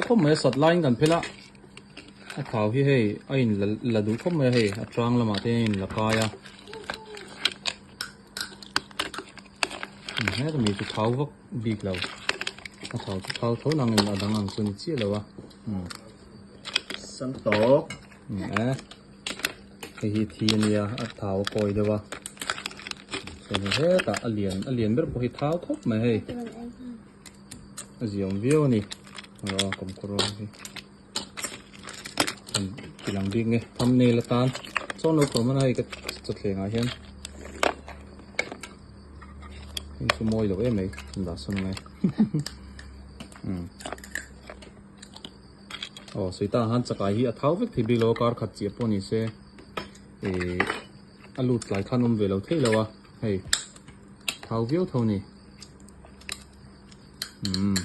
Khawp mai a sat laiin kan phel a, a thau hi hei a in la la duh khawp mai a hei a tang lamah te a in la kai a heta mi chu thau vak bik lo a thau chu thau tho nang in a dang ang chu ni chiah lo a umm sang tawk umm e hei hi thi ania a thau a kawi deuh a chuan hei hetah a lian a lian ber pawh hi thau khawp mai hei. A ziawm viau a ni aw kawmkhawr rawng hi kan ti lang bik nge thumbnail atan chuan lo khawm a hei ka chawthleng ah hian hei chu mawi loh em mai an dah sawn angai umm aw sawi tah han chakai hi a thau vek thei bik lo a kar khat chiah pawh ni se ih a lut tlai khan awm ve lo thei lo a hei thau viau tho a ni. Umm.